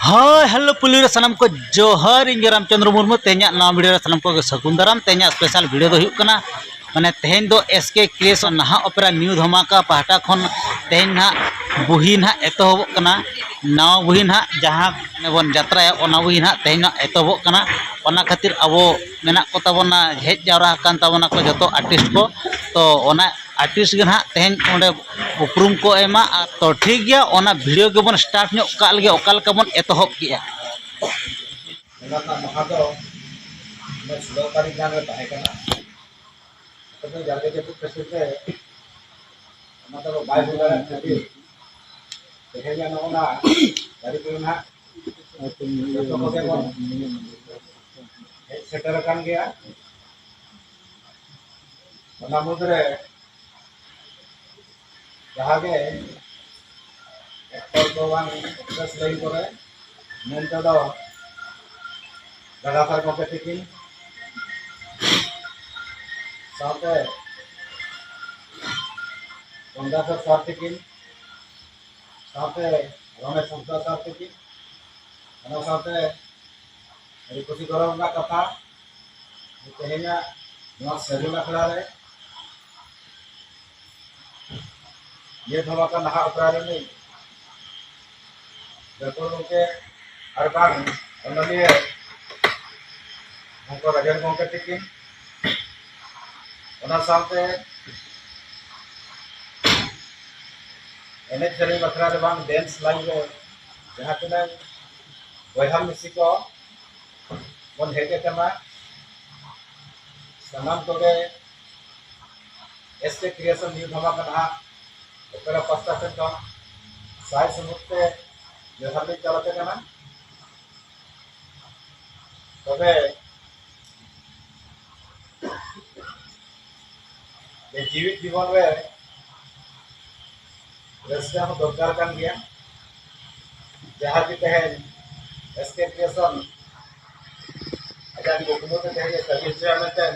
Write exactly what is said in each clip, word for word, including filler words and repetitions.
ᱦᱳᱭ, ᱦᱮᱞᱳ, ᱯᱩᱭᱞᱩ ᱨᱮ ᱥᱟᱱᱟᱢ ᱠᱚ ᱡᱚᱦᱟᱨ, ᱤᱧ ᱜᱮ ᱨᱟᱢᱪᱚᱸᱫᱽᱨᱚ ᱢᱩᱨᱢᱩ᱾ ᱛᱮᱦᱮᱧᱟᱜ ᱱᱟᱣᱟ ᱵᱷᱤᱰᱤᱭᱳ ᱨᱮ ᱥᱟᱱᱟᱢ ᱠᱚᱜᱮ ᱥᱟᱹᱜᱩᱱ ᱫᱟᱨᱟᱢ᱾ ᱛᱮᱦᱮᱧᱟᱜ ᱥᱯᱮᱥᱟᱞ ᱵᱷᱤᱰᱤᱭᱳ ᱫᱚ ᱦᱩᱭᱩᱜ ᱠᱟᱱᱟ, ᱢᱟᱱᱮ, ᱛᱮᱦᱮᱧ ᱫᱚ ᱮᱥ ᱠᱮ ᱠᱨᱤᱭᱮᱥᱚᱱ ᱱᱟᱦᱟᱜ ᱚᱯᱮᱨᱟ ᱱᱤᱭᱩ ᱫᱷᱟᱢᱟᱠᱟ ᱯᱟᱦᱴᱟ ᱠᱷᱚᱱ ᱛᱮᱦᱮᱧ ᱱᱟᱦᱟᱜ ᱵᱩᱦᱤ ᱱᱟᱦᱟᱜ ᱮᱛᱚᱦᱚᱵᱚᱜ ᱠᱟᱱᱟ᱾ ᱱᱟᱣᱟ ᱵᱩᱦᱤ ᱱᱟᱦᱟᱜ ᱡᱟᱦᱟᱸ ᱵᱚᱱ ᱡᱟᱛᱨᱟᱭᱟ, ᱚᱱᱟ ᱵᱩᱦᱤ ᱱᱟᱦᱟᱜ ᱛᱮᱦᱮᱧ ᱱᱟᱦᱟᱜ ᱮᱛᱚᱦᱚᱵᱚᱜ ᱠᱟᱱᱟ᱾ ᱚᱱᱟ ᱠᱷᱟᱹᱛᱤᱨ ᱟᱵᱚ ᱢᱮᱱᱟᱜ ᱠᱚ ᱛᱟᱵᱚᱱᱟ, ᱦᱮᱡ ᱡᱟᱣᱨᱟ ᱟᱠᱟᱱ ᱛᱟᱵᱚᱱᱟ ᱠᱚ ᱡᱚᱛᱚ ᱟᱨᱴᱤᱥᱴ ᱠᱚ᱾ ᱛᱚ, ᱚᱱᱟ ᱟᱨᱴᱤᱥᱴ ᱜᱮ ᱱᱟᱦᱟᱜ ᱛᱮᱦᱮᱧ ᱚᱸᱰᱮ ᱩᱯᱨᱩᱢ ᱠᱚ ᱮᱢᱟ᱾ ᱟᱨ ᱛᱚ, ᱴᱷᱤᱠ ᱜᱮᱭᱟ, ᱚᱱᱟ ᱵᱷᱤᱰᱤᱭᱳ ᱜᱮᱵᱚᱱ ᱥᱴᱟᱨᱴ ᱧᱚᱜ ᱠᱟᱜ ᱞᱮᱜᱮ, ᱚᱠᱟ ᱞᱮᱠᱟ ᱵᱚᱱ ᱮᱛᱚᱦᱚᱵ ᱠᱮᱜᱼᱟ᱾ ᱚᱱᱟ ᱨᱮᱱᱟᱜ ᱢᱟᱦᱟ ᱫᱚ ᱚᱱᱟ ᱥᱳᱞᱳ ᱛᱟᱹᱨᱤᱠᱷ ᱜᱟᱱ ᱨᱮ ᱛᱟᱦᱮᱸ ᱠᱟᱱᱟ᱾ ᱟᱫᱚ ᱡᱟᱨᱜᱮ ᱡᱟᱹᱯᱩᱫ ᱠᱷᱟᱹᱛᱤᱨ ᱛᱮ ᱚᱱᱟ ᱫᱚ ᱵᱟᱭ ᱦᱩᱭ ᱫᱟᱲᱮᱭᱟᱜ ᱠᱷᱟᱹᱛᱤᱨ ᱛᱮᱦᱮᱧ ᱱᱚᱜᱼᱚ ᱱᱟ ᱛᱟᱹᱨᱤᱠᱷ ᱨᱮ ᱱᱟᱦᱟᱜ ᱡᱚᱛᱚ ᱠᱚᱜᱮ ᱵᱚᱱ ᱦᱮᱡ ᱥᱮᱴᱮᱨ ᱟᱠᱟᱱ ᱜᱮᱭᱟ᱾ ᱚᱱᱟ ᱢᱩᱫᱽᱨᱮ ᱡᱟᱦᱟᱸ ᱜᱮ ᱮᱠᱴᱚᱨ ᱠᱚ ᱵᱟᱝ ᱮᱠᱴᱨᱮᱥ ᱞᱟᱭᱤᱱ ᱠᱚᱨᱮ ᱢᱮᱱ ᱛᱮᱫᱚ ᱜᱟᱫᱟᱫᱷᱚᱨ ᱜᱚᱢᱠᱮ ᱛᱤᱠᱤᱱ, ᱥᱟᱶᱛᱮ ᱜᱚᱝᱜᱟᱫᱷᱚᱨ ᱥᱟᱨ ᱛᱤᱠᱤᱱ, ᱥᱟᱶᱛᱮ ᱨᱚᱢᱮᱥ ᱦᱟᱸᱥᱫᱟ ᱥᱟᱨ ᱛᱤᱠᱤᱱ, ᱚᱱᱟ ᱥᱟᱶᱛᱮ ᱟᱹᱰᱤ ᱠᱩᱥᱤ ᱜᱚᱨᱚᱵᱽ ᱨᱮᱱᱟᱜ ᱠᱟᱛᱷᱟ, ᱛᱮᱦᱮᱧᱟᱜ ᱱᱚᱣᱟ ᱥᱟᱹᱜᱩᱱ ᱟᱠᱷᱲᱟ ᱨᱮ ᱱᱤᱭᱟᱹ ᱫᱷᱟᱢᱟᱠᱟ ᱱᱟᱦᱟᱜ ᱚᱯᱮᱨᱟ ᱨᱤᱱᱤᱡ ᱰᱟᱠᱛᱚᱨ ᱜᱚᱢᱠᱮ ᱟᱨ ᱵᱟᱝ ᱚᱱᱚᱞᱤᱭᱟᱹ ᱜᱚᱢᱠᱮ ᱨᱟᱡᱮᱱ ᱜᱚᱢᱠᱮ ᱛᱤᱠᱤᱱ, ᱚᱱᱟ ᱥᱟᱶᱛᱮ ᱮᱱᱮᱡ ᱥᱮᱨᱮᱧ ᱵᱟᱠᱷᱨᱟ ᱨᱮ ᱵᱟᱝ ᱰᱮᱱᱥ ᱞᱟᱭᱤᱱ ᱨᱮ ᱡᱟᱦᱟᱸ ᱛᱤᱱᱟᱹᱜ ᱵᱚᱭᱦᱟ ᱢᱤᱥᱤ ᱠᱚ ᱵᱚᱱ ᱦᱮᱡ ᱟᱠᱟᱱᱟ, ᱥᱟᱱᱟᱢ ᱠᱚᱜᱮ ᱮᱥ ᱠᱮ ᱠᱨᱤᱭᱮᱥᱚᱱ ᱱᱤᱭᱩ ᱫᱷᱟᱢᱟᱠᱟ ᱱᱟᱦᱟᱜ ᱚᱯᱮᱨᱟ ᱯᱟᱥᱴᱟ ᱥᱮᱫ ᱠᱷᱚᱱ ᱥᱟᱭ ᱥᱩᱢᱩᱫ ᱛᱮ ᱡᱚᱦᱟᱨ ᱞᱤᱧ ᱪᱟᱞ ᱟᱯᱮ ᱠᱟᱱᱟ᱾ ᱛᱚᱵᱮ ᱡᱮ ᱡᱤᱣᱤᱫ ᱡᱤᱵᱚᱱ ᱨᱮ ᱨᱟᱹᱥᱠᱟᱹ ᱦᱚᱸ ᱫᱚᱨᱠᱟᱨ ᱠᱟᱱ ᱜᱮᱭᱟ᱾ ᱡᱟᱦᱟᱸ ᱜᱮ ᱛᱮᱦᱮᱧ ᱮᱥ ᱠᱮ ᱠᱨᱤᱭᱮᱥᱚᱱ ᱟᱡᱟᱜ ᱠᱩᱠᱢᱩ ᱛᱮ ᱛᱮᱦᱮᱧ ᱮ ᱥᱟᱹᱨᱤ ᱦᱚᱪᱚᱭᱟ ᱢᱮᱱᱛᱮ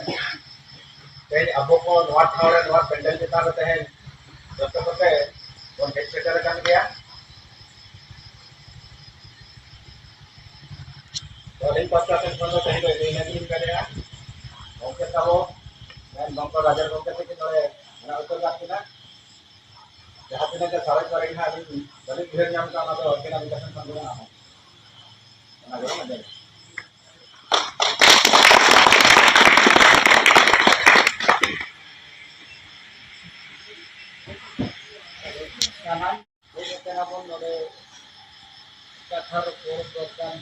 ᱛᱮᱦᱮᱧ ᱟᱵᱚ ᱠᱚ ᱱᱚᱣᱟ ᱴᱷᱟᱶ ᱨᱮ, ᱱᱚᱣᱟ ᱯᱮᱱᱰᱮᱞ ᱪᱮᱛᱟᱱ ᱨᱮ ᱛᱮᱦᱮᱧ ᱡᱚᱛᱚ ᱠᱚᱛᱮ ᱵᱚᱱ ᱦᱮᱡ ᱥᱮᱴᱮᱨ ᱟᱠᱟᱱ ᱜᱮᱭᱟ᱾ ᱟᱹᱞᱤᱧ ᱯᱟᱥᱴᱟ ᱥᱮᱫ ᱠᱷᱚᱱ ᱫᱚ ᱛᱮᱦᱮᱧ ᱫᱚ ᱤᱱᱟᱹ ᱜᱮᱞᱤᱧ ᱢᱮᱱᱮᱫᱼᱟ᱾ ᱜᱚᱢᱠᱮ ᱛᱟᱵᱚ, ᱢᱮᱱ ᱜᱚᱢᱠᱮ ᱨᱟᱡᱮᱱ ᱜᱚᱢᱠᱮ ᱛᱟᱹᱠᱤᱱ ᱱᱚᱰᱮ ᱢᱮᱱᱟᱜ ᱩᱛᱟᱹᱨ ᱠᱟᱜ ᱠᱤᱱᱟ᱾ ᱡᱟᱦᱟᱸ ᱛᱤᱱᱟᱹᱜ ᱜᱮ ᱥᱟᱨᱮᱡ ᱵᱟᱨᱮᱡ ᱱᱟᱦᱟᱜ ᱟᱹᱞᱤᱧ ᱵᱟᱹᱞᱤᱧ ᱩᱭᱦᱟᱹᱨ ᱧᱟᱢ ᱠᱟᱜᱼᱟ, ᱚᱱᱟ ᱫᱚ organization ᱠᱷᱚᱱ ᱜᱮ ᱢᱮᱱᱟᱜᱼᱟ᱾ ᱚᱱᱟ ᱜᱮ ᱢᱮᱱᱟᱜᱼᱟ᱾ ᱥᱟᱱᱟᱢ ᱦᱮᱡ ᱟᱠᱟᱱᱟ ᱵᱚᱱ ᱱᱚᱰᱮ ᱠᱟᱛᱷᱟ ᱨᱚᱯᱚᱲ ᱫᱚᱨᱠᱟᱨ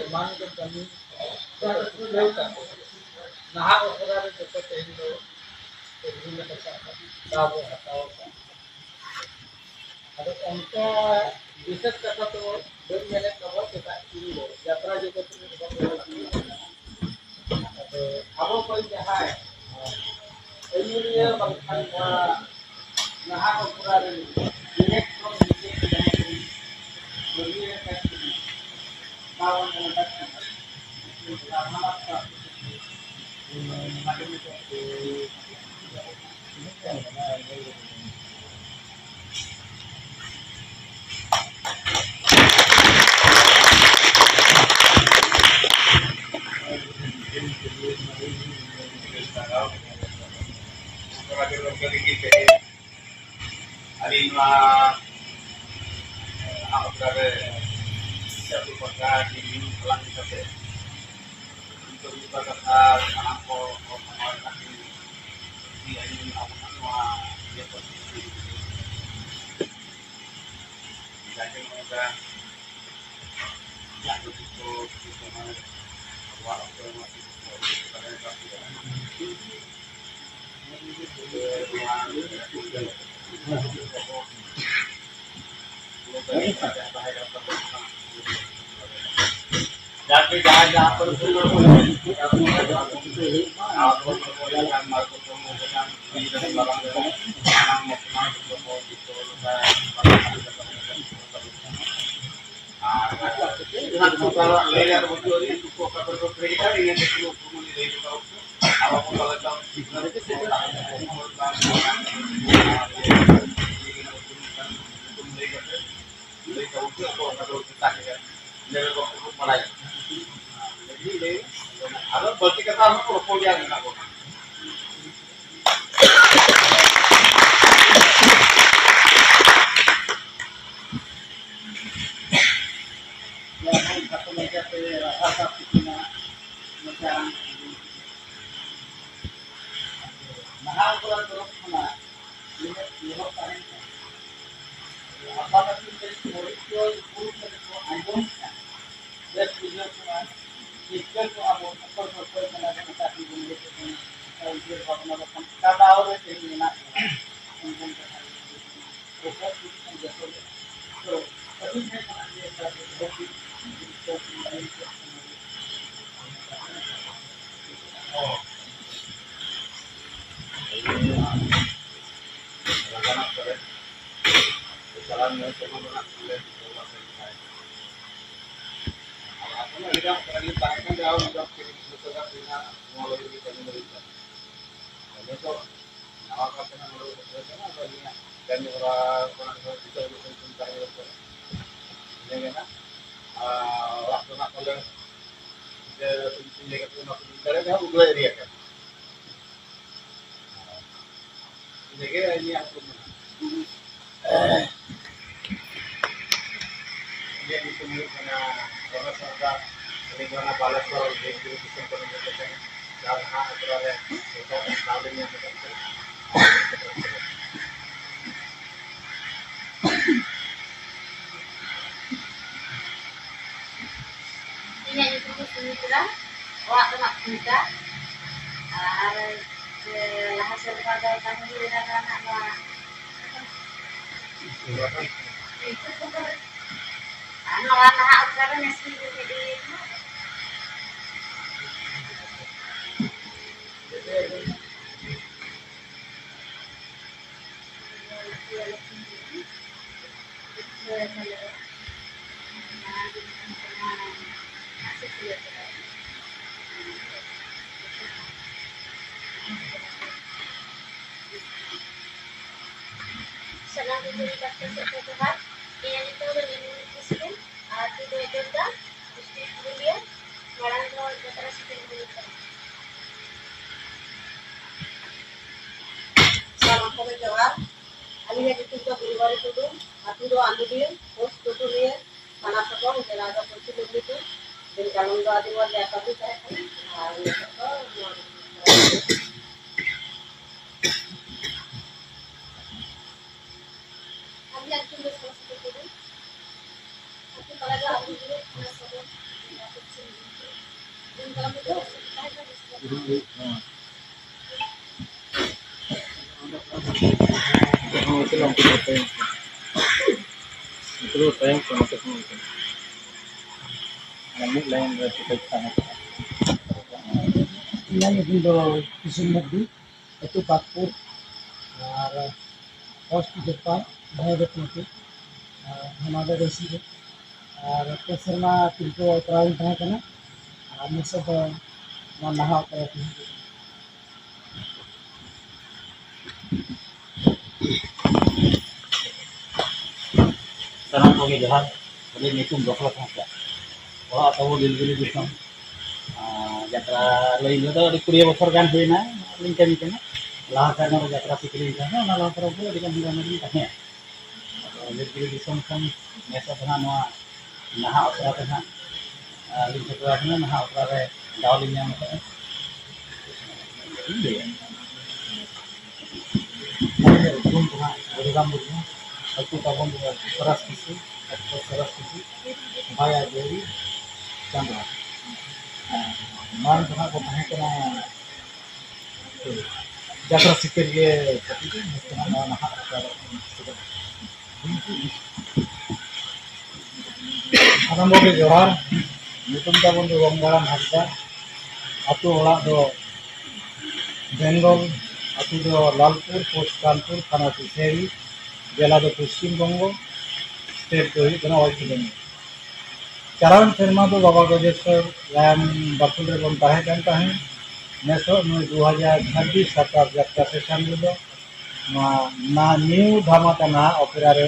ᱮᱢᱟᱱ ᱜᱮ ᱠᱟᱹᱢᱤ ᱠᱷᱩᱞᱟᱹᱣ ᱠᱟᱛᱮ ᱱᱟᱦᱟᱜ ᱚᱠᱛᱚ ᱨᱮ ᱡᱚᱛᱚ ᱛᱮᱦᱮᱧ ᱫᱚ ᱫᱟᱣ ᱵᱚ ᱦᱟᱛᱟᱣ ᱟᱠᱟᱫ᱾ ᱟᱫᱚ ᱚᱱᱠᱟ ᱵᱤᱥᱮᱥ ᱠᱟᱛᱷᱟ ᱫᱚ ᱵᱟᱹᱧ ᱢᱮᱱᱮᱫ ᱛᱟᱵᱚᱱ ᱪᱮᱫᱟᱜ ᱤᱧ ᱫᱚ ᱡᱟᱛᱨᱟ ᱡᱚᱜᱚᱛ ᱨᱮ ᱟᱫᱚ ᱟᱵᱚ ᱠᱚᱨᱮᱱ ᱡᱟᱦᱟᱸᱭ ᱟᱹᱭᱩᱨᱤᱭᱟᱹ ᱵᱟᱝᱠᱷᱟᱱ ᱱᱚᱣᱟ ᱱᱟᱦᱟᱜ ᱚᱠᱛᱚ ᱨᱮ ᱵᱤᱵᱮᱠ ᱠᱷᱚᱱ ᱵᱤᱵᱮᱠ ᱡᱟᱦᱟᱸᱭ ᱠᱚ ᱟᱹᱭᱩᱨᱤᱭᱟᱹ ᱠᱟᱱ ᱛᱟᱵᱚᱱᱟ, ᱵᱟᱵᱚᱱ ᱧᱮᱞ ᱟᱠᱟᱫ ᱠᱚᱣᱟ᱾ ᱟᱹᱞᱤᱧ ᱱᱚᱣᱟ ᱟᱠᱷᱲᱟ ᱨᱮ ᱪᱟᱹᱛᱩ ᱯᱟᱸᱜᱟ ᱴᱤᱢ ᱧᱩᱢ ᱦᱟᱞᱟᱝ ᱠᱟᱛᱮ ᱱᱤᱛᱚᱜ ᱢᱤᱫ ᱵᱟᱨ ᱠᱟᱛᱷᱟ ᱥᱟᱱᱟᱢ ᱠᱚ ᱦᱚᱲ ᱥᱟᱢᱟᱝ ᱨᱮ ᱟᱹᱞᱤᱧ ᱟᱹᱞᱤᱧ ᱟᱵᱚᱱᱟᱜ ᱱᱚᱣᱟ ᱤᱭᱟᱹ ᱯᱟᱹᱨᱥᱤ ᱡᱟᱠᱮ ᱱᱚᱝᱠᱟ ᱡᱟᱦᱟᱸ ᱠᱚ ᱪᱮᱫ ᱠᱚ ᱪᱮᱫ ᱠᱚ ᱢᱟᱱᱮ ᱟᱵᱚᱣᱟᱜ ᱚᱠᱛᱚ ᱨᱮᱱᱟᱜ ᱪᱮᱫ ᱠᱚ ᱟᱹᱰᱤ ᱠᱚ ᱛᱟᱦᱮᱸ ᱠᱟᱱ ᱜᱮᱭᱟ᱾ ᱱᱚᱣᱟ ᱡᱟᱠᱮ ᱡᱟᱦᱟᱸ ᱡᱟᱦᱟᱸ ᱠᱚᱨᱮ ᱠᱚ ᱟᱵᱚ ᱠᱚ ᱢᱟᱨᱟᱝ ᱢᱟᱨᱟᱝ ᱠᱚ ᱥᱟᱱᱟᱢ ᱢᱚᱛᱱᱟ ᱡᱚᱛᱚ ᱠᱚ ᱡᱚᱛᱚ ᱞᱮᱠᱟ ᱟᱨ ᱚᱱᱟ ᱠᱚ ᱞᱟᱹᱭ ᱟᱨ ᱵᱩᱡᱷᱟᱹᱣ ᱨᱮ ᱩᱱᱠᱩ ᱚᱠᱟ ᱠᱚᱨᱮ ᱠᱚ ᱠᱷᱮᱞ ᱠᱟᱱᱟ, ᱤᱱᱟᱹ ᱠᱚ ᱩᱯᱨᱩᱢ ᱞᱟᱹᱭ ᱦᱚᱴᱚ ᱠᱟᱜᱼᱟ᱾ ᱟᱵᱚ ᱠᱚ ᱛᱟᱞᱮ ᱛᱟᱞ ᱥᱤᱠᱷᱱᱟᱹᱛ ᱠᱚ ᱛᱟᱦᱮᱸ ᱠᱟᱱᱟ, ᱩᱱᱠᱩ ᱦᱚᱲ ᱠᱚ ᱞᱟᱹᱭ ᱠᱟᱛᱮ ᱞᱟᱹᱭ ᱛᱟᱵᱚᱱ ᱯᱮ, ᱟᱵᱚ ᱚᱠᱟ ᱠᱚ ᱛᱟᱦᱮᱸ ᱠᱟᱱᱟ᱾ ᱞᱟᱹᱭ ᱵᱟᱲᱟᱭᱟ᱾ ᱟᱫᱚ ᱵᱟᱹᱲᱛᱤ ᱠᱟᱛᱷᱟ ᱦᱚᱸ ᱨᱚᱯᱚᱲ ᱜᱮᱭᱟ ᱢᱮᱱᱟᱜ ᱵᱚᱱᱟ᱾ ᱡᱮᱢᱚᱱ ᱠᱷᱟᱴᱚ ᱢᱟᱪᱷᱟᱛᱮ ᱨᱟᱥᱟ ᱥᱟᱵ ᱛᱤᱠᱤᱱᱟ, ᱢᱤᱫᱴᱟᱝ ᱱᱟᱦᱟᱜ ᱚᱯᱚᱨᱟᱫᱷ ᱛᱚᱨᱚᱯ ᱠᱷᱚᱱᱟᱜ ᱱᱤᱱᱟᱹᱜ ᱮᱦᱚᱵ ᱛᱟᱦᱮᱸ ᱠᱟᱱᱟ᱾ ᱟᱯᱟᱛ ᱟᱹᱛᱩ ᱨᱮ ᱯᱚᱨᱤᱪᱚᱭ ᱩᱯᱨᱩᱢ ᱠᱟᱛᱮ ᱠᱚ ᱟᱸᱡᱚᱢ ᱠᱟᱱᱟ᱾ ᱵᱮᱥ ᱵᱩᱡᱷᱟᱹᱣ ᱠᱚᱜᱼᱟ, ᱪᱤᱱᱛᱟᱹ ᱠᱚᱜᱼᱟ ᱵᱚᱱ, ᱚᱠᱚᱭ ᱠᱚ ᱚᱠᱚᱭ ᱠᱟᱱᱟ ᱵᱚᱱ, ᱚᱠᱟ ᱴᱷᱮᱱ ᱵᱚᱱ ᱤᱭᱟᱹ ᱠᱚ ᱠᱟᱱᱟ, ᱚᱱᱠᱟ ᱩᱭᱦᱟᱹᱨ ᱵᱷᱟᱵᱽᱱᱟ ᱞᱮᱠᱷᱟᱱ ᱚᱠᱟ ᱫᱟᱣ ᱨᱮ ᱛᱮᱦᱮᱧ ᱢᱮᱱᱟᱜ ᱵᱚᱱᱟ, ᱚᱱᱠᱟᱱ ᱠᱟᱛᱷᱟ ᱜᱮ᱾ ᱨᱚᱯᱚᱲ ᱠᱚ ᱡᱚᱛᱚ ᱜᱮ᱾ ᱛᱚ, ᱟᱹᱞᱤᱧ ᱴᱷᱮᱱ ᱠᱷᱚᱱᱟᱜ ᱜᱮ ᱚᱱᱠᱟ ᱜᱮ ᱵᱚᱦᱩᱛ ᱠᱤᱪᱷᱩ ᱠᱚ ᱢᱮᱱ ᱠᱮᱫ ᱛᱟᱵᱚᱱᱟ᱾ ᱚ᱾ ᱟᱹᱞᱤᱧ ᱱᱚᱣᱟ ᱨᱟᱡᱟᱱᱟᱜ ᱠᱚᱨᱮ ᱪᱟᱞᱟᱣ ᱧᱮᱞ ᱛᱮᱢᱟ ᱢᱮᱱᱟᱜ ᱠᱚᱜᱮ᱾ ᱟᱫᱚ ᱟᱹᱰᱤ ᱜᱟᱱ ᱠᱚᱨᱮ ᱞᱤᱧ ᱛᱟᱦᱮᱸ ᱠᱟᱱ ᱜᱮᱭᱟ, ᱳᱭ ᱫᱚᱥ ᱛᱤᱨᱤᱥ ᱵᱚᱪᱷᱚᱨ ᱜᱟᱱ ᱦᱩᱭᱱᱟ, ᱱᱚᱣᱟ ᱞᱟᱹᱜᱤᱫ ᱜᱮ ᱠᱟᱹᱢᱤ ᱦᱩᱭᱩᱜ ᱠᱟᱱᱟ᱾ ᱱᱤᱛᱚᱜ ᱱᱟᱣᱟ ᱠᱟᱨ ᱛᱮᱱᱟᱜ ᱱᱚᱰᱮ ᱠᱚ ᱠᱷᱩᱞᱟᱹᱣ ᱠᱟᱱᱟ, ᱟᱫᱚ ᱟᱹᱞᱤᱧᱟᱜ ᱠᱟᱹᱢᱤ ᱦᱚᱨᱟ ᱠᱷᱚᱱᱟᱜ ᱫᱚ ᱱᱤᱛᱚᱜ ᱦᱟᱹᱵᱤᱡ ᱠᱟᱹᱢᱤ ᱠᱟᱹᱢᱤ ᱦᱩᱭᱩᱜ ᱠᱟᱱᱟ᱾ ᱤᱱᱟᱹ ᱜᱮ ᱱᱟᱜ, ᱟᱨ ᱚᱲᱟᱜ ᱠᱚᱨᱮᱱᱟᱜ ᱯᱟᱞᱮ ᱡᱮ ᱤᱭᱟᱹ ᱠᱟᱛᱮ ᱚᱱᱟ ᱠᱚ ᱫᱟᱲᱮ ᱡᱟᱦᱟᱸ ᱩᱜᱽᱞᱟᱹ ᱮᱨᱤᱭᱟ ᱠᱟᱱᱟ᱾ ᱤᱱᱟᱹ ᱜᱮ ᱤᱧᱟᱹᱜ ᱦᱩᱠᱩᱢ ᱢᱮᱱᱟᱜᱼᱟ᱾ ᱤᱧᱟᱹᱜ ᱧᱩᱛᱩᱢ ᱦᱩᱭᱩᱜ ᱠᱟᱱᱟ ᱨᱚᱢᱮᱥ ᱦᱟᱸᱥᱫᱟ᱾ ᱟᱹᱞᱤᱧ ᱫᱚ ᱚᱱᱟ ᱵᱟᱞᱮᱥᱚᱨ ᱵᱤᱨᱵᱷᱩᱢ ᱫᱤᱥᱚᱢ ᱠᱷᱚᱱ ᱞᱤᱧ ᱦᱮᱡ ᱟᱠᱟᱱᱟ᱾ ᱡᱟᱦᱟᱸ ᱟᱥᱲᱟ ᱨᱮ ᱱᱤᱛᱚᱜ ᱫᱟᱣ ᱞᱤᱧ ᱧᱟᱢ ᱟᱠᱟᱫ ᱛᱮ᱾ ᱤᱧᱟᱹᱜ ᱧᱩᱛᱩᱢ ᱫᱚ ᱥᱩᱢᱤᱛᱨᱟ, ᱚᱲᱟᱜ ᱫᱚ ᱱᱟᱜ ᱠᱷᱩᱱᱴᱟ᱾ ᱟᱨ ᱞᱟᱦᱟ ᱥᱮᱨᱢᱟ ᱫᱚ ᱠᱟᱹᱢᱤ ᱦᱩᱭ ᱞᱮᱱᱟ ᱱᱟᱜ ᱱᱚᱣᱟ, ᱟᱨ ᱱᱚᱣᱟ ᱱᱟᱦᱟᱜ ᱚᱠᱛᱚ ᱨᱮ ᱱᱮᱥ ᱜᱮ ᱦᱮᱡ ᱦᱩᱭ ᱞᱮᱱᱟ᱾ ᱥᱟᱱᱟᱢ ᱠᱚᱜᱮ ᱯᱟᱦᱴᱟ ᱥᱮᱫ ᱠᱷᱚᱱ ᱡᱚᱦᱟᱨ᱾ ᱤᱧᱟᱹᱜ ᱧᱩᱛᱩᱢ ᱫᱚ ᱱᱤᱞᱢᱚᱱᱤ ᱠᱤᱥᱠᱩ ᱟᱨ ᱟᱹᱛᱩ ᱫᱚ ᱡᱚᱨᱫᱟ᱾ ᱥᱟᱱᱟᱢ ᱠᱚᱜᱮ ᱡᱚᱦᱟᱨ᱾ ᱟᱹᱞᱤᱧᱟᱜ ᱧᱩᱛᱩᱢ ᱫᱚ ᱜᱩᱨᱩᱵᱟᱨᱤ ᱴᱩᱰᱩ, ᱟᱹᱛᱩ ᱫᱚ ᱟᱱᱫᱩᱰᱤᱭᱟᱹ, ᱯᱳᱥᱴ ᱴᱩᱰᱩᱨᱤᱭᱟᱹ, ᱛᱷᱟᱱᱟ ᱥᱚᱫᱚᱨ, ᱡᱮᱞᱟ ᱫᱚ ᱯᱚᱥᱪᱤᱢ ᱢᱮᱫᱽᱱᱤᱯᱩᱨ᱾ ᱫᱤᱱ ᱠᱟᱞᱚᱢ ᱫᱚ ᱟᱹᱰᱤ ᱢᱚᱡᱽ ᱡᱟᱭᱜᱟ ᱨᱮ ᱛᱟᱦᱮᱸ ᱠᱟᱱᱟ, ᱟᱨ ᱱᱤᱛᱚᱜ ᱫᱚ ᱱᱚᱣᱟ ᱟᱹᱞᱤᱧᱟᱜ ᱧᱩᱛᱩᱢ ᱫᱚ ᱥᱚᱨᱚᱥᱚᱛᱤ ᱴᱩᱰᱩ᱾ ᱟᱹᱛᱩ ᱯᱟᱲᱟ ᱫᱚ ᱟᱹᱛᱩ ᱦᱩᱭᱩᱜ ᱠᱟᱱᱟ ᱥᱚᱫᱚᱨ, ᱡᱮᱞᱟ ᱯᱚᱥᱪᱤᱢ ᱢᱮᱫᱽᱱᱤᱯᱩᱨ᱾ ᱫᱤᱱ ᱠᱟᱞᱚᱢ ᱫᱚ ᱥᱚᱨᱚᱥᱚᱛᱤ ᱛᱟᱦᱮᱸ ᱠᱟᱱᱟ᱾ ᱩᱱᱠᱩ ᱫᱚ ᱛᱟᱭᱚᱢ ᱥᱮ ᱱᱚᱛᱮ ᱠᱷᱚᱱ ᱠᱚ ᱢᱤᱫ ᱞᱟᱭᱤᱱ ᱨᱮ ᱴᱷᱤᱠ ᱛᱟᱦᱮᱸ ᱠᱟᱱᱟ᱾ ᱤᱧᱟᱹᱜ ᱧᱩᱛᱩᱢ ᱫᱚ ᱠᱤᱥᱩᱱ ᱢᱟᱨᱰᱤ, ᱟᱹᱛᱩ ᱯᱟᱠᱯᱩᱨ, ᱟᱨ ᱯᱳᱥᱴ ᱡᱚᱯᱟ, ᱵᱷᱟᱭᱵᱮᱴ ᱢᱟᱹᱴᱤ, ᱟᱨ ᱱᱚᱣᱟ ᱫᱚ ᱨᱟᱹᱥᱤ ᱨᱮ᱾ ᱟᱨ ᱯᱮ ᱥᱮᱨᱢᱟ ᱛᱤᱞᱠᱟᱹ ᱚᱯᱮᱨᱟ ᱨᱤᱧ ᱛᱟᱦᱮᱸ ᱠᱟᱱᱟ, ᱟᱨ ᱱᱤᱛᱚᱜ ᱫᱚ ᱱᱚᱣᱟ ᱱᱟᱦᱟᱜ ᱚᱯᱮᱨᱟ ᱛᱟᱦᱮᱸ ᱠᱟᱱᱟ᱾ ᱥᱟᱱᱟᱢ ᱠᱚᱜᱮ ᱡᱚᱦᱟᱨ᱾ ᱟᱹᱞᱤᱧ ᱧᱩᱛᱩᱢ ᱫᱚᱥᱨᱚᱛᱷ ᱦᱟᱸᱥᱫᱟ᱾ ᱚᱲᱟᱜ ᱛᱟᱵᱚ ᱱᱤᱞᱜᱤᱨᱤ ᱫᱤᱥᱚᱢ᱾ ᱟᱨ ᱡᱟᱛᱨᱟ ᱞᱟᱹᱭᱤᱱ ᱨᱮᱫᱚ ᱟᱹᱰᱤ ᱠᱩᱲᱤ ᱵᱚᱪᱷᱚᱨ ᱜᱟᱱ ᱦᱩᱭᱱᱟ ᱞᱤᱧ ᱠᱟᱹᱢᱤ ᱠᱟᱱᱟ᱾ ᱞᱟᱦᱟ ᱛᱟᱭᱱᱚᱢ ᱨᱮ ᱡᱟᱛᱨᱟ ᱯᱤᱠ ᱞᱤᱧ ᱛᱟᱦᱮᱸᱱᱟ, ᱚᱱᱟ ᱞᱟᱦᱟ ᱛᱟᱭᱱᱚᱢ ᱨᱮ ᱟᱹᱰᱤ ᱜᱟᱱ ᱦᱩᱭᱱᱟ ᱞᱤᱧ ᱛᱟᱦᱮᱸᱱᱟ᱾ ᱟᱫᱚ ᱱᱤᱞᱜᱤᱨᱤ ᱫᱤᱥᱚᱢ ᱠᱷᱚᱱ ᱱᱮᱥ ᱫᱚ ᱦᱟᱸᱜ ᱱᱚᱣᱟ ᱱᱟᱦᱟᱜ ᱚᱯᱮᱨᱟ ᱨᱮ ᱦᱟᱸᱜ, ᱟᱨ ᱞᱤᱧ ᱥᱮᱴᱮᱨ ᱟᱠᱟᱱᱟ᱾ ᱱᱟᱦᱟᱜ ᱚᱯᱮᱨᱟ ᱨᱮ ᱫᱟᱣ ᱞᱤᱧ ᱧᱟᱢ ᱟᱠᱟᱫᱼᱟ᱾ ᱪᱮᱫ ᱤᱧ ᱞᱟᱹᱭᱟ? ᱟᱹᱞᱤᱧᱟᱜ ᱩᱯᱨᱩᱢ ᱫᱚ ᱦᱟᱸᱜ ᱵᱚᱞᱤᱨᱟᱢ ᱢᱩᱨᱢᱩ, ᱟᱹᱛᱩ ᱛᱟᱵᱚᱱ ᱫᱚ ᱥᱚᱨᱟᱥ ᱠᱤᱥᱩ, ᱰᱟᱠᱛᱟᱨ ᱥᱚᱨᱟᱥ ᱠᱤᱥᱩ, ᱵᱷᱟᱭᱟ ᱜᱟᱹᱣᱨᱤ ᱪᱟᱸᱫᱽᱣᱟ᱾ ᱢᱟᱲᱟᱝ ᱫᱚ ᱦᱟᱸᱜ ᱠᱚ ᱛᱟᱦᱮᱸ ᱠᱟᱱᱟ ᱡᱟᱛᱨᱟ ᱥᱤᱠᱟᱹᱨᱤᱭᱟᱹ ᱠᱟᱹᱴᱤᱡ ᱱᱤᱛᱚᱜ ᱱᱚᱣᱟ ᱱᱟᱦᱟᱜ ᱚᱠᱛᱚ ᱨᱮ ᱥᱟᱱᱟᱢ ᱠᱚᱜᱮ ᱡᱚᱦᱟᱨ᱾ ᱧᱩᱛᱩᱢ ᱛᱟᱵᱚᱱ ᱫᱚ ᱜᱚᱝᱜᱟᱨᱟᱢ ᱦᱟᱸᱥᱫᱟ᱾ ᱟᱹᱛᱩ ᱚᱲᱟᱜ ᱫᱚ ᱵᱮᱝᱜᱚᱞ, ᱟᱹᱛᱩ ᱫᱚ ᱞᱟᱞᱯᱩᱨ, ᱯᱳᱥᱴ ᱠᱟᱱᱯᱩᱨ, ᱛᱷᱟᱱᱟ ᱥᱩᱥᱟᱹᱨᱤ, ᱡᱮᱞᱟ ᱫᱚ ᱯᱚᱥᱪᱤᱢ ᱵᱚᱝᱜᱚ, ᱥᱴᱮᱴ ᱫᱚ ᱦᱩᱭᱩᱜ ᱠᱟᱱᱟ ᱳᱭᱮᱥᱴ ᱵᱮᱝᱜᱚᱞ᱾ ᱪᱟᱞᱟᱣᱮᱱ ᱥᱮᱨᱢᱟ ᱫᱚ ᱵᱟᱵᱟ ᱜᱚᱡᱮᱥᱣᱚᱨ ᱜᱟᱭᱟᱱ ᱵᱟᱠᱷᱳᱞ ᱨᱮᱵᱚᱱ ᱛᱟᱦᱮᱸ ᱠᱟᱱ ᱛᱟᱦᱮᱸᱫ᱾ ᱱᱮᱥᱚᱜ ᱱᱩᱭ ᱫᱩ ᱦᱟᱡᱟᱨ ᱪᱷᱟᱵᱵᱤᱥ ᱥᱟᱠᱨᱟᱛ ᱡᱟᱛᱨᱟ ᱥᱮᱥᱚᱱ ᱨᱮᱫᱚ ᱱᱚᱣᱟ ᱱᱟ-, ᱱᱤᱭᱩ ᱫᱷᱟᱢᱟᱠᱟ ᱱᱟᱦᱟᱜ ᱚᱯᱮᱨᱟ ᱨᱮ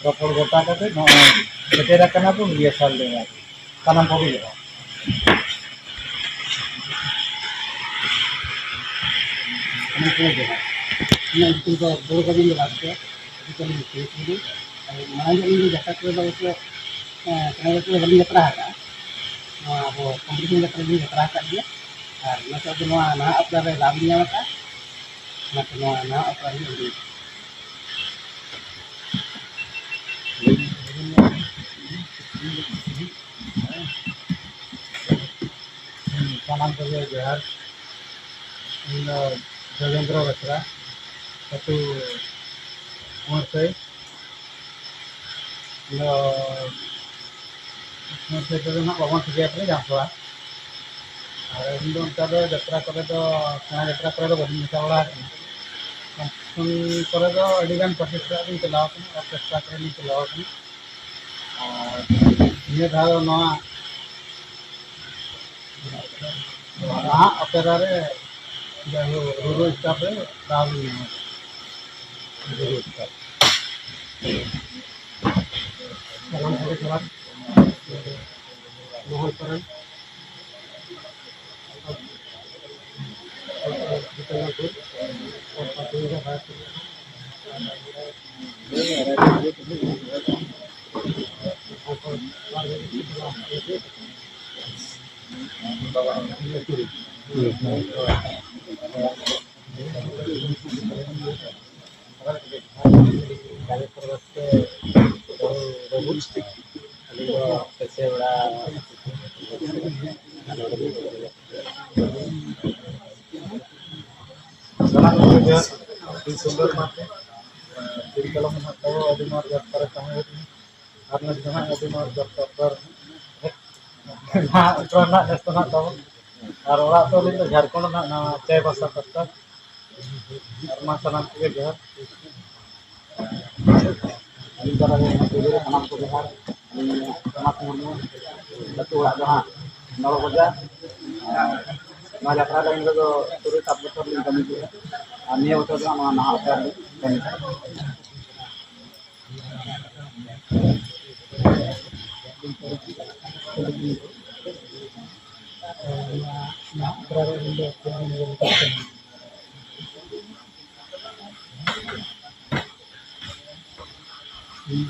ᱨᱚᱯᱚᱲ ᱜᱚᱴᱟ ᱠᱟᱛᱮ ᱱᱚᱜᱼᱚᱭ ᱥᱮᱴᱮᱨ ᱟᱠᱟᱱᱟ ᱵᱚᱱ ᱨᱤᱦᱟᱨᱥᱟᱞ ᱨᱮ᱾ ᱥᱟᱱᱟᱢ ᱠᱚᱜᱮ ᱡᱚᱦᱟᱨ᱾ ᱩᱱᱠᱩ ᱡᱚᱦᱟᱨ᱾ ᱤᱧᱟᱹᱜ ᱧᱩᱛᱩᱢ ᱫᱚ ᱜᱳᱣᱨᱚᱵᱽ ᱜᱳᱵᱤᱱᱫᱚ ᱵᱟᱥᱠᱮ, ᱟᱹᱰᱤ ᱠᱚᱞᱤᱧ ᱠᱩᱞᱤ ᱠᱩᱞᱤ᱾ ᱟᱫᱚ ᱢᱟᱲᱟᱝ ᱧᱚᱜ ᱤᱧ ᱡᱟᱛᱨᱟ ᱠᱚᱨᱮ ᱫᱚ ᱚᱵᱚᱥᱥᱚ, ᱮᱸ, ᱠᱟᱱᱟ ᱡᱟᱛᱨᱟ ᱫᱚ ᱵᱟᱹᱞᱤᱧ ᱡᱟᱛᱨᱟ ᱟᱠᱟᱫᱼᱟ᱾ ᱱᱚᱣᱟ ᱟᱵᱚ ᱠᱚᱢᱯᱤᱴᱤᱥᱚᱱ ᱡᱟᱛᱨᱟ ᱞᱤᱧ ᱡᱟᱛᱨᱟ ᱟᱠᱟᱫ ᱜᱮᱭᱟ᱾ ᱟᱨ ᱱᱤᱛᱚᱜ ᱫᱚ ᱱᱚᱣᱟ ᱱᱟᱦᱟᱜ ᱚᱠᱛᱚ ᱨᱮ ᱫᱟᱣ ᱞᱤᱧ ᱧᱟᱢ ᱟᱠᱟᱫᱼᱟ, ᱚᱱᱟᱛᱮ ᱱᱚᱣᱟ ᱱᱟᱦᱟᱜ ᱚᱠᱛᱚ ᱨᱮ ᱟᱹᱰᱤ ᱥᱟᱱᱟᱢ ᱠᱚᱜᱮ ᱡᱚᱦᱟᱨ᱾ ᱤᱧ ᱫᱚ ᱡᱳᱜᱮᱱᱫᱨᱚ ᱵᱮᱥᱨᱟ, ᱟᱹᱛᱩ ᱢᱚᱬᱥᱟᱹᱭ᱾ ᱤᱧ ᱫᱚ ᱢᱚᱬᱥᱟᱹᱭ ᱛᱮᱫᱚ ᱱᱟᱦᱟᱜ ᱵᱟᱵᱚᱱ ᱴᱷᱤᱠᱟᱹᱭᱟ ᱯᱟᱞᱮ ᱡᱟᱢᱛᱚᱲᱟ᱾ ᱟᱨ ᱤᱧ ᱫᱚ ᱚᱱᱠᱟ ᱫᱚ ᱡᱟᱛᱨᱟ ᱠᱚᱨᱮ ᱫᱚ, ᱥᱮᱬᱟ ᱡᱟᱛᱨᱟ ᱠᱚᱨᱮ ᱫᱚ ᱵᱟᱹᱧ ᱢᱮᱥᱟ ᱵᱟᱲᱟ ᱟᱠᱟᱱᱟ᱾ ᱠᱚᱢᱯᱤᱴᱤᱥᱚᱱ ᱠᱚᱨᱮ ᱫᱚ ᱟᱹᱰᱤ ᱜᱟᱱ ᱯᱟᱨᱴᱤᱥᱤᱯᱮᱴ ᱞᱤᱧ ᱪᱟᱞᱟᱣ ᱟᱠᱟᱱᱟ, ᱚᱨᱠᱮᱥᱴᱨᱟ ᱠᱚᱨᱮ ᱞᱤᱧ ᱪᱟᱞᱟᱣ ᱟᱠᱟᱱᱟ᱾ ᱟᱨ ᱱᱤᱭᱟᱹ ᱫᱷᱟᱣ ᱱᱚᱣᱟ ᱱᱟᱦᱟᱜ ᱚᱯᱮᱨᱟ ᱨᱮ ᱡᱟᱭᱦᱳᱠ ᱨᱩᱨᱩ ᱥᱴᱟᱯ ᱨᱮ ᱫᱟᱣ ᱞᱤᱧ ᱧᱟᱢ ᱟᱠᱟᱫᱟ᱾ ᱨᱩᱨᱩ ᱥᱴᱟᱯ᱾ ᱥᱟᱱᱟᱢ ᱠᱚᱜᱮ ᱡᱚᱦᱟᱨ᱾ ᱢᱚᱦᱚᱱ ᱥᱚᱨᱮᱱ᱾ ᱥᱟᱱᱟᱢ ᱠᱚᱜᱮ ᱡᱚᱦᱟᱨ᱾ ᱟᱹᱰᱤ ᱥᱩᱱᱫᱚᱨ ᱢᱟᱨᱠᱮᱴ᱾ ᱫᱤᱱ ᱠᱟᱞᱚᱢ ᱱᱟᱦᱟᱜ ᱛᱟᱵᱚ ᱟᱹᱰᱤ ᱢᱚᱡᱽ ᱡᱟᱛᱨᱟ ᱨᱮ ᱛᱟᱦᱮᱸ ᱦᱩᱭᱩᱜ ᱠᱟᱱᱟ᱾ ᱟᱨ ᱱᱮᱥ ᱫᱚ ᱱᱟᱦᱟᱜ ᱟᱹᱰᱤ ᱢᱚᱡᱽ ᱡᱟᱛᱨᱟ ᱨᱮ ᱱᱟᱦᱟᱜ ᱚᱠᱟ ᱨᱮᱱᱟᱜ ᱱᱮᱥ ᱫᱚ ᱱᱟᱦᱟᱜ ᱛᱟᱵᱚ᱾ ᱟᱨ ᱚᱲᱟᱜ ᱫᱚ ᱟᱹᱞᱤᱧ ᱫᱚ ᱡᱷᱟᱲᱠᱷᱚᱸᱰ ᱨᱮᱱᱟᱜ ᱱᱚᱣᱟ ᱪᱟᱭᱵᱟᱥᱟ ᱯᱟᱥᱴᱟ᱾ ᱟᱨ ᱢᱟ ᱥᱟᱱᱟᱢ ᱠᱚᱜᱮ ᱡᱚᱦᱟᱨ᱾ ᱟᱹᱞᱤᱧ ᱯᱟᱦᱴᱟ ᱥᱮᱫ ᱠᱷᱚᱱ ᱯᱳᱭᱞᱳ ᱨᱮ ᱥᱟᱱᱟᱢ ᱠᱚ ᱡᱚᱦᱟᱨ᱾ ᱟᱹᱞᱤᱧ ᱠᱟᱢᱟᱥ ᱢᱩᱨᱢᱩ, ᱟᱹᱛᱩ ᱚᱲᱟᱜ ᱫᱚ ᱦᱟᱸᱜ ᱱᱚᱲ ᱵᱟᱡᱟᱨ᱾ ᱟᱨ ᱱᱚᱣᱟ ᱡᱟᱛᱨᱟ ᱫᱚ ᱤᱧ ᱫᱚ ᱛᱩᱨᱩᱭ ᱥᱟᱛ ᱵᱚᱪᱷᱚᱨ ᱞᱤᱧ ᱠᱟᱹᱢᱤ ᱠᱮᱫᱟ᱾ ᱟᱨ ᱱᱤᱭᱟᱹ ᱵᱚᱪᱷᱚᱨ ᱫᱚ ᱦᱟᱸᱜ ᱱᱚᱣᱟ ᱱᱟᱦᱟᱜ ᱚᱠᱛᱚ ᱨᱮᱞᱤᱧ ᱠᱟᱹᱢᱤ ᱠᱟᱱᱟ᱾ ᱱᱚᱣᱟ ᱱᱟᱦᱟᱜ ᱚᱠᱛᱚ ᱨᱮ ᱤᱧ ᱫᱚ ᱟᱵᱚ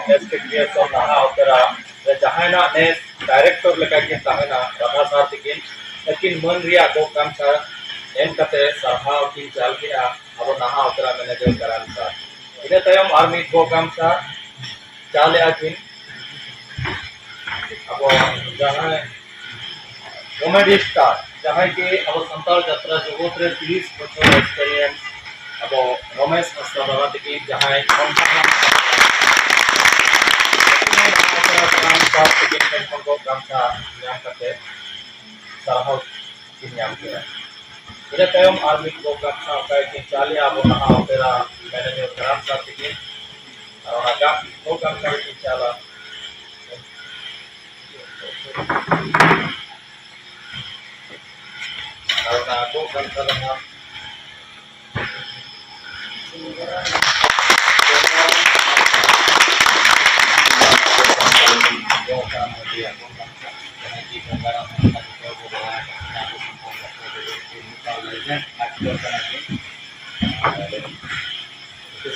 ᱮᱥ ᱠᱮ ᱠᱨᱤᱭᱮᱥᱚᱱ ᱱᱟᱦᱟ ᱚᱯᱮᱨᱟ ᱨᱮ ᱡᱟᱦᱟᱸᱭ ᱱᱟᱜ ᱱᱮᱥ ᱰᱟᱭᱨᱮᱠᱴᱚᱨ ᱞᱮᱠᱟ ᱠᱤᱱ ᱛᱟᱦᱮᱱᱟ, ᱨᱟᱫᱷᱟ ᱥᱟᱨ ᱛᱤᱠᱤᱱ, ᱟᱹᱠᱤᱱ ᱢᱟᱹᱱ ᱨᱮᱭᱟᱜ ᱜᱚᱜ ᱜᱟᱢᱪᱷᱟ ᱮᱢ ᱠᱟᱛᱮ ᱥᱟᱨᱦᱟᱣ ᱠᱤᱱ ᱪᱟᱞ ᱠᱮᱫᱼᱟ ᱟᱵᱚ ᱱᱟᱦᱟ ᱚᱯᱮᱨᱟ ᱢᱮᱱᱮᱡᱟᱨ ᱠᱟᱨᱟᱱ ᱥᱟᱨ᱾ ᱤᱱᱟᱹ ᱛᱟᱭᱚᱢ ᱟᱨ ᱢᱤᱫ ᱜᱚᱜ ᱜᱟᱢᱪᱷᱟ ᱪᱟᱞ ᱞᱮᱫᱼᱟ ᱠᱤᱱ ᱟᱵᱚ ᱡᱟᱦᱟᱸᱭ ᱠᱚᱢᱮᱰᱤ ᱥᱴᱟᱨ, ᱡᱟᱦᱟᱸᱭ ᱜᱮ ᱟᱵᱚ ᱥᱟᱱᱛᱟᱲ ᱡᱟᱛᱨᱟ ᱡᱚᱜᱚᱛ ᱨᱮ ᱛᱤᱨᱤᱥ ᱵᱚᱪᱷᱚᱨ ᱮᱠᱥᱯᱮᱨᱤᱭᱮᱱᱥ, ᱟᱵᱚ ᱨᱚᱢᱮᱥ ᱦᱟᱸᱥᱫᱟ ᱫᱟᱫᱟ ᱛᱟᱹᱠᱤᱱ, ᱡᱟᱦᱟᱸᱭ ᱠᱷᱚᱱ ᱠᱷᱚᱱ ᱜᱚᱜ ᱜᱟᱢᱪᱷᱟ ᱧᱟᱢ ᱠᱟᱛᱮ ᱥᱟᱨᱦᱟᱣ ᱠᱤᱱ ᱧᱟᱢ ᱠᱮᱫᱟ᱾ ᱤᱱᱟᱹ ᱛᱟᱭᱚᱢ ᱟᱨ ᱢᱤᱫ ᱜᱚᱜ ᱜᱟᱢᱪᱷᱟ ᱚᱱᱠᱟ ᱜᱮᱠᱤᱱ ᱪᱟᱞ ᱮᱫᱼᱟ ᱟᱵᱚ ᱱᱟᱦᱟᱜ ᱚᱯᱮᱨᱟ ᱢᱮᱱᱮᱡᱟᱨ ᱠᱟᱨᱟᱢ ᱥᱟᱨ ᱛᱟᱹᱠᱤᱱ, ᱟᱨ ᱚᱱᱟ ᱜᱟᱢ-, ᱜᱚᱜ ᱜᱟᱢᱪᱷᱟ ᱜᱮᱠᱤᱱ ᱪᱟᱞᱟ᱾ ᱟᱨ ᱚᱱᱟ ᱜᱚᱜ ᱜᱟᱢᱪᱷᱟ ᱫᱚ ᱱᱟᱦᱟᱜ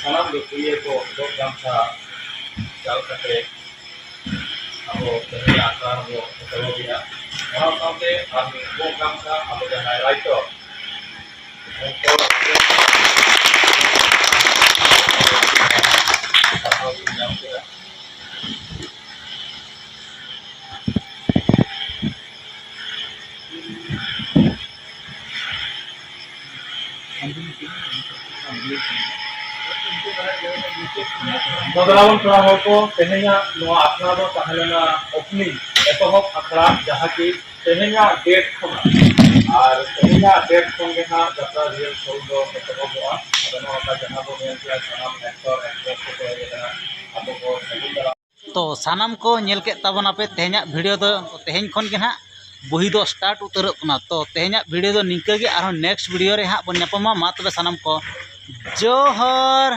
ᱥᱟᱱᱟᱢ ᱜᱟᱹᱠᱷᱩᱲᱤᱭᱟᱹ ᱠᱚ ᱜᱚᱜ ᱜᱟᱢᱪᱷᱟ ᱪᱟᱞ ᱠᱟᱛᱮ ᱟᱵᱚ ᱛᱮᱦᱮᱧᱟᱜ ᱟᱠᱷᱲᱟ ᱦᱚᱸᱵᱚ ᱮᱛᱚᱦᱚᱵᱮᱜᱼᱟ᱾ ᱚᱱᱟ ᱥᱟᱶᱛᱮ ᱟᱨ ᱢᱤᱫ ᱜᱚᱜ ᱜᱟᱢᱪᱷᱟ ᱟᱵᱚ ᱡᱟᱦᱟᱸᱭ ᱨᱟᱭᱴᱚᱨ, ᱩᱱᱠᱩ ᱥᱟᱨᱦᱟᱣ ᱵᱚᱱ ᱧᱟᱢ ᱠᱮᱫᱟ᱾ ᱢᱚᱫᱽᱨᱟᱵᱚᱱ ᱯᱮᱲᱟ ᱦᱚᱲ ᱠᱚ, ᱛᱮᱦᱮᱧᱟᱜ ᱱᱚᱣᱟ ᱟᱠᱷᱲᱟ ᱫᱚ ᱛᱟᱦᱮᱸ ᱞᱮᱱᱟ ᱳᱯᱮᱱᱤᱝ, ᱮᱛᱚᱦᱚᱵ ᱟᱠᱷᱲᱟ, ᱡᱟᱦᱟᱸ ᱠᱤ ᱛᱮᱦᱮᱧᱟᱜ ᱰᱮᱴ ᱠᱷᱚᱱᱟᱜ, ᱟᱨ ᱛᱮᱦᱮᱧᱟᱜ ᱰᱮᱴ ᱠᱷᱚᱱ ᱜᱮ ᱱᱟᱦᱟᱜ ᱡᱟᱛᱨᱟ ᱨᱤᱦᱟᱨᱥᱟᱞ ᱫᱚ ᱮᱛᱚᱦᱚᱵᱚᱜᱼᱟ᱾ ᱟᱫᱚ ᱱᱚᱣᱟ ᱡᱟᱦᱟᱸ ᱵᱚ ᱧᱮᱞ ᱠᱮᱜᱼᱟ, ᱥᱟᱱᱟᱢ ᱮᱠᱴᱚᱨ ᱮᱠᱴᱨᱮᱥ ᱠᱚᱠᱚ ᱦᱮᱡ ᱟᱠᱟᱱᱟ, ᱟᱵᱚ ᱠᱚ ᱥᱟᱹᱜᱩᱱ ᱫᱟᱨᱟᱢ᱾ ᱛᱚ ᱥᱟᱱᱟᱢ ᱠᱚ ᱧᱮᱞ ᱠᱮᱫ ᱛᱟᱵᱚᱱᱟᱯᱮ ᱛᱮᱦᱮᱧᱟᱜ ᱵᱷᱤᱰᱤᱭᱳ ᱫᱚ, ᱛᱮᱦᱮᱧ ᱠᱷᱚᱱ ᱜᱮ ᱱᱟᱦᱟᱜ ᱵᱩᱦᱤ ᱫᱚ ᱥᱴᱟᱨᱴ ᱩᱛᱟᱹᱨᱚᱜ ᱠᱟᱱᱟ᱾ ᱛᱚ ᱛᱮᱦᱮᱧᱟᱜ ᱵᱷᱤᱰᱤᱭᱳ ᱫᱚ ᱱᱤᱝᱠᱟᱹ ᱜᱮ, ᱟᱨᱦᱚᱸ ᱱᱮᱠᱥᱴ ᱵᱷᱤᱰᱤᱭᱳ ᱨᱮ ᱦᱟᱸᱜ ᱵᱚᱱ ᱧᱟᱯᱟᱢᱟ᱾ ᱢᱟ ᱛᱚᱵᱮ ᱥᱟᱱᱟᱢ ᱠᱚ ᱡᱚᱦᱟᱨ᱾